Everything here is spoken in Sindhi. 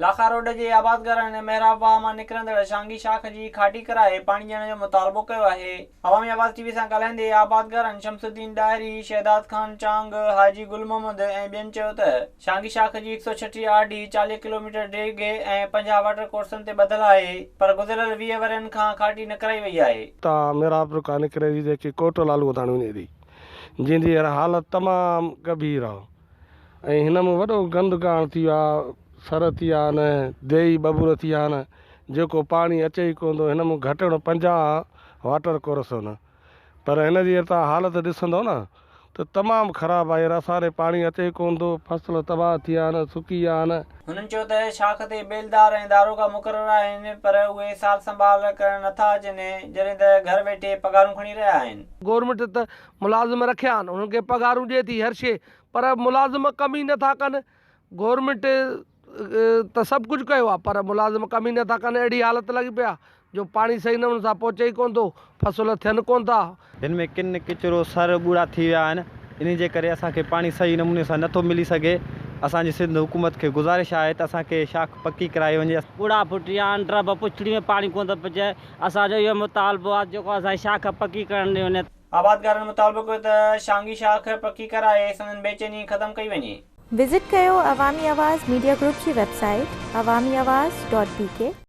لاکا روڊ جي آبادگارن محراب واهه مان نڪرندڙ شانگي شاخ جي کاٽي ڪرائي پاڻي ڏيڻ جو مطالبو ڪيو آهي. عوامي آواز ٽي وي سان ڳالهائيندي آبادگارن شمس الدين ڏاهري، شهداد خان چانگ، حاجي گل محمد ۽ ٻين چيو ته شانگي شاخ جي 136 آر ڊي 40 ڪلوميٽر ڊيگهه ۽ 50 واٽر ڪورسن تي ٻڌل آهي پر گذريل 20 ورهين کان کاٽي نه ڪرائي وئي آهي. تان محرابپور کان نڪري ٿي جيڪي ڪوٽ لالو تاڻي وڃي ٿي جنهن جي هينئر حالت تمام ڳڀير آهي. ۽ هن ۾ وڏو گند گاڻ ٿي ويو آ، سر ٿي ويا آهن، ديهي ٻٻر ٿي ويا آهن، جيڪو پاڻي اچي ئي ڪونه ٿو، هن ۾ گهٽ 50 واٽر ڪورس هن، پر هن جي توهان حالت ڏسندؤ نه ته تمام خراب آهي، هينئر اسان ڏي پاڻي اچي ئي ڪونه ٿو، فصل تباهه ٿي ويا آهن، سڪي ويا آهن. هنن چيو ته شاخ تي بيلدار ۽ داروغا مقرر آهن پر اهي سار سنڀال ڪرڻ نٿا اچن، جڏهن ته گهر ويٺي پگهارون کڻي رهيا آهن. گورنمينٽ ته ملازم رکيا آهن، انهن کي پگهارون ڏئي ٿي هر شيء پر ملازم ڪم ئي نٿا ڪن، گورنمينٽ ته سڀ ڪجهه ڪيو آهي پر ملازم ڪم ئي نٿا ڪن اهڙي حالت لڳي پئي آهي جو پاڻي صحيح نموني سان پهچي ئي ڪونه ٿو، فصل ٿين ڪونه ٿا. هن ۾ ڪن ڪچرو، سر، ٻوڙا ٿي ويا آهن، انهي جي ڪري اسان کي پاڻي صحيح نموني سان نٿو ملي سگهي، اسان جي سنڌ حڪومت کي گذارش آهي ته اسان کي شاخ پڪي ڪرائي وڃي. ٻوڙا ڦٽي ويا آهن، ڊرڀ پڇڙي ۾ پاڻي ڪونه ٿو پهچي، اسان جو اهو مطالبو آهي جيڪو اسان جي شاخ پڪي ڪرڻ ڏني وڃي. آبادگارن مطالبو ڪيو ته شانگي شاخ پڪي ڪرائي سندن بيچيني ختم ڪئي وڃي. وزٽ ڪيو عوامي آواز ميڊيا گروپ جي website Awami Awaz dot B K.